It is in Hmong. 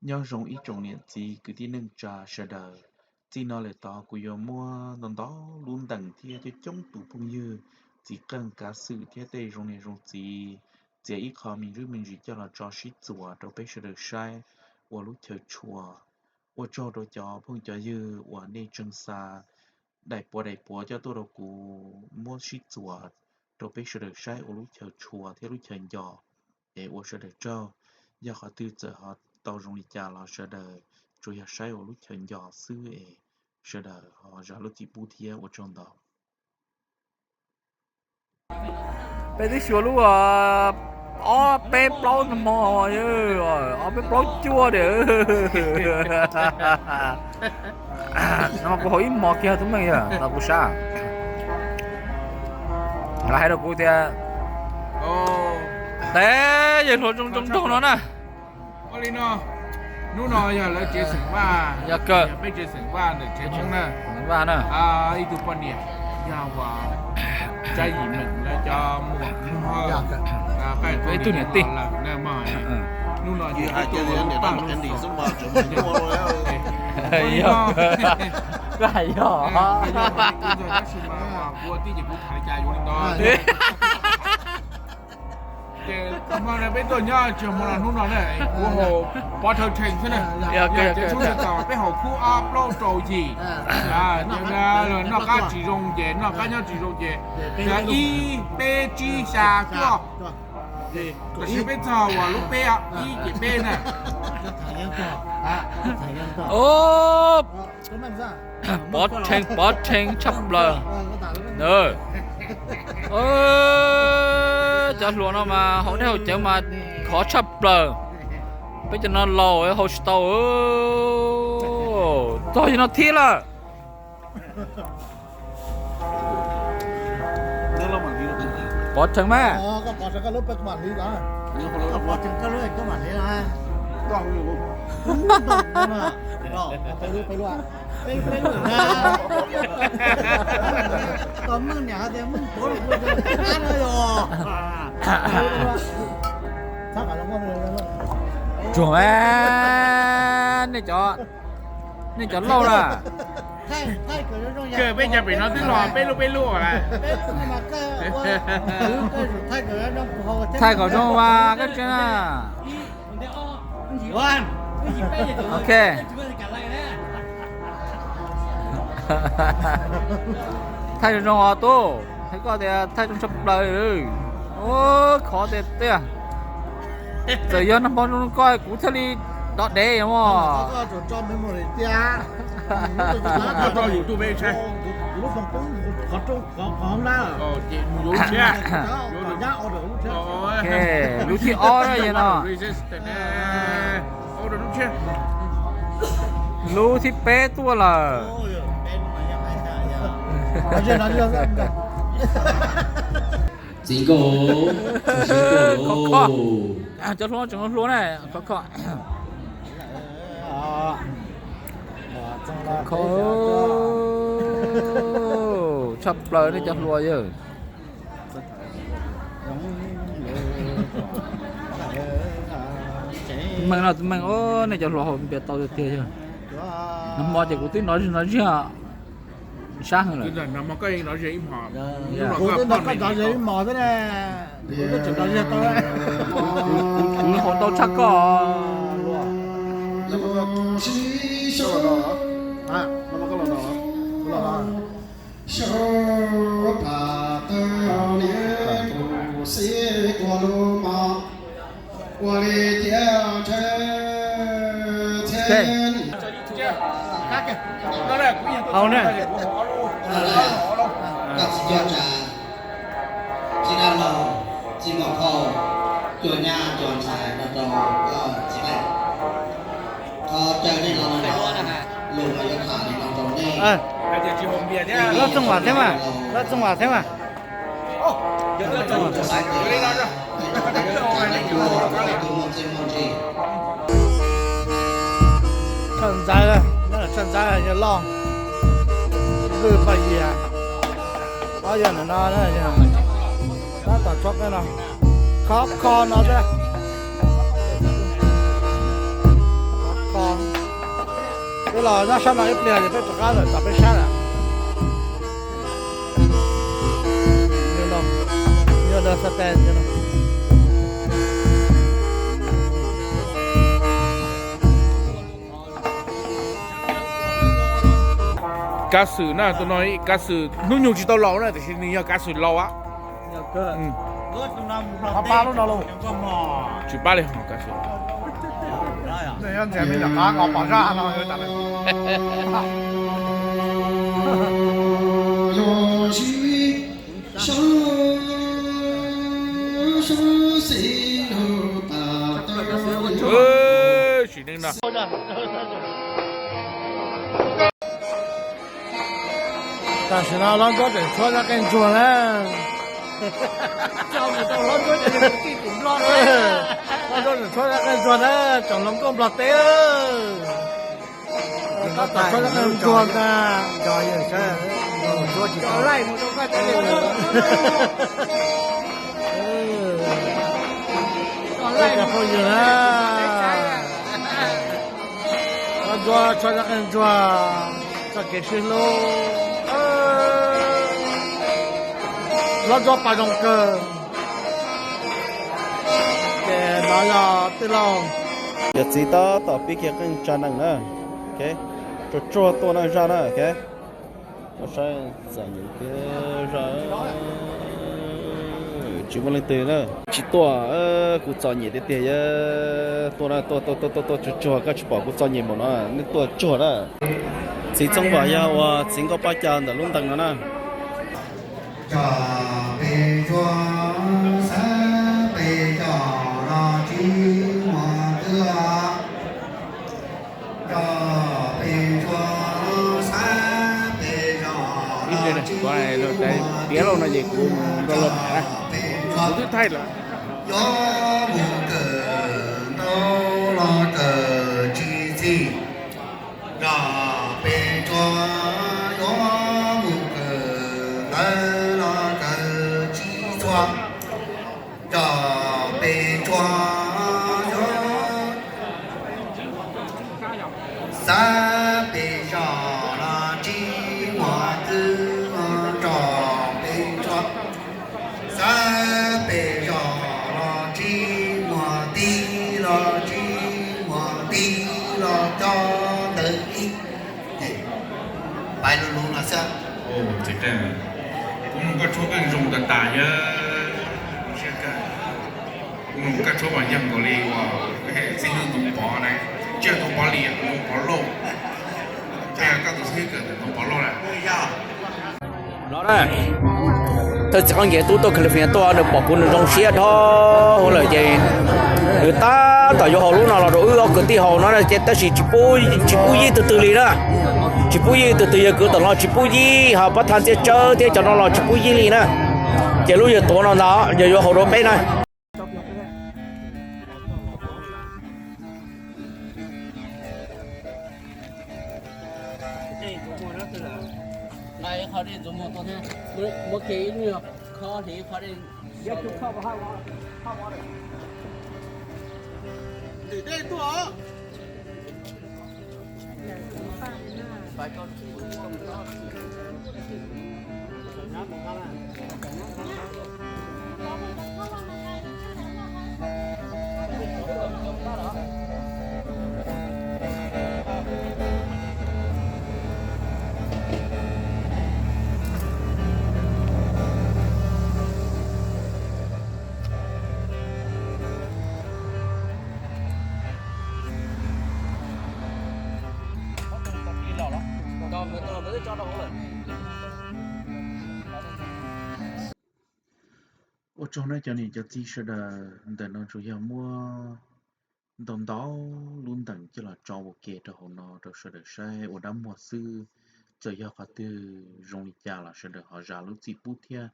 Nyob zoo ib tsoom niam txiv kwv tij neej tsa sawv daws. Txij no lawm tod kuv yuav muab ntau ntau lub ntees thiab coob coob tus phooj ywg, txiv qeej kav xwm thiab tej zoo niam zoo txiv txiav ib qho me ntsis me ntsis coj los tso sib txuas rau peb sawv daws saib ua lub chaw tshua. Ua tsaug rau cov phooj cov ywg uas nej tseem xa daim puav daim puav coj tuaj rau kuv muab sib txuas rau peb sawv daws saib ua lub chaw tshua thiab lub chaw nco. Es ua sawv daws tsaug, yog qhov twg txawm ho tau zoo li cas los sawv daws tsuas yog saib ua lub chaw nco xwb es sawv daws ho zam lub txim pub thiab ua tsaug ntau. Peb twb xyuas lub ob peb plaub hmo, ob peb plaub cuaj diam. No kuv haus ib hmo kiag tub meej yog no kuv sab. Lawv hais rau kuv tias, tes yawg hluas zoo zoo nraug no na. Hnub no yog lawv tsev xeem Vaj, yog kawg peb tsev xeem Vaj ntawm tsev Hmoob na. Vaj na, ib tug poj niam yog uas Tsab Yim Meem lawv cov muam Hmoob, ib tug niam tij. Hnub no ces peb tuaj ua lub paj lub xos. Koj hais yog, tab sis mas ua tib ces kuv tham li cas yuav li ntawd. Ces hmo no peb tuaj nyob tsis hmo no hnub no na, kuv haus pov thawj theej xwb na. Yog tsev tshoob tsev tos peb haus khub ob plaub rau yim. Noj qab tsis zoo ces, noj qab nyob tsis zoo ces, ib peb tsib xya cuaj. Tab sis peb txog uas lub peb ib ces peb na. Pov theej, pov theej tshaj plaws. Cov hluas no mas haus dej haus cawv mas khov tshaj plaws. Peb cov no laus haus tsis tau. Txog yog no thiab lawm. Pov theej mas. Tsuag, nej cov, nej cov lauj na. Peb cov pem no twb los peb lub peb lub lawm. Thaij kom zoo mas koj tsev na. Ok. Thaij zoo zoo os tub, thaij koj tias thaij zoo tshaj plaws. Khov tiag tiag. Txawm yog nag hmo zoo koj kuv thiaj li dov dev os. Lub thib ob no. Lub thib peb tuaj lawm. Txiv nkauj, khov kho. Cov hluas tseem hluas na, khov kho. Khov kho tshaj plaws nej cov hluas yawg. Tub Meej no, Tub Meej, nej cov hluas haus npias tau tiag tiag yawg. Nag hmo ces kuv twb nov zig nov zig sab heev lawm. Kuv twb nov koj nov zig ib hmos xwb ne. Kuv haus tau tshaj koj. Ua li thiab. Hau na. Koj txiv coj tsa, txiv dab laug, txiv muam phauj, cua nyab cua ntxhais no rau koj txiv dab. Qhov chaw nej los no, lus mas yuav tham li no rau nej. Loj txooj vam thiab mas, loj txooj vam thiab mas. Tshaj ntxav, nyob tshaj ntxav yog loj, lwj paj yias, ob yog ntawm no, tab tom tsob qeej no, khov kho no xwb. Los nyob sab no ib pliag ces peb rov qab lawm, tom peb sab lawm. Kav xwm na, tus no kav xwm hnub nyoog tsis tau laus na, tiam sis nws yog kav xwm laus. Tsis pab li ho kav xwm. Sim neej no. Tam sim no hlob Ntsuab tseem tshuab zaj qeej ntsuag na. Hlob Ntsuab tseem tshuab zaj qeej ntsuag na, tsoom hluas nkauj Nplog teb. Tshuab zaj qeej ntsuag na. Hlob Ntsuab tshuab zaj qeej ntsuag, txoj kev sib hlub. Hlob Ntsuab pom zoo kawg. Ces no yog tij laug, yog txiv tab tom pib kiag qeej tsa nees na. Tsuag tsuag tuaj na zaj na. Saib txom nyem tiag zaj. Tsis muaj leej twg na. Tsis tuaj, kuv txom nyem tiag tiag. Tuaj na, tuaj tuaj tuaj tuaj tsuag tsuag, koj tsis pom kuv txom nyem npaum no, nej tuaj tsuag na. Txiv Txooj Vam yog uas txiv nkauj pab caug ntawm lub ntees no na. Tsom pes ntsuag, xab pes zos los tsis muaj twg. Tsom pes ntsuag, xab pes zos los tsis muaj twg. Tiav lauj no ces kuv nrog luag tham na. Kuv twb thaij lawm. Yuav mus kawm ntau los kawm tsis txhij. Tsom pes ntsuag, yuav mus kawm ntawv los kawm tsis txhua. Tsom pes ntsuag, yuav xab pes zos los tsis muaj twg. Tsom pes ntsuag, xab pes zos los tsis muaj twg, los tsis muaj twg los coj ntawd ib. Ces pais lug lug no xwb. Txiv qeej, kuv mus koj tshuab qeej zoo tas tas yog siab kawg. Kuv mus koj tshuab mas yeej nkaus li uas txiv hlub tus pov na, tsiaj tus pov liam tus pov lauj, tsiaj koj tus xib hwb kawm tus pov lauj na. Thawj txiv qeej ces tub tuaj California tuaj, nws pom kuv nws zoo siab dhau lawm ces nws tab tom yuav haus lub no los rau wb ob kwv tij haus no ces tab sis tsis pub yij twg twg li na. Tsis pub yij twg twg, yawg kwv tom no tsis pub yij, ho pab thaj Ntxhiab Tsawb thiab cov no los tsis pub yij li na. Ces lub yawg tuav no ntag, yog yuav haus rau peb na. Ua tsaug nawb cov niam cov txiv sawv daws, ntawm no tsuas yog muab ntau ntau lub ntees coj los tso ua ke rau hauv no rau sawv daws saib ua dab muag xwb. Txawm yog qhov twg zoo li cas los sawv daws ho zam lub txim pub thiab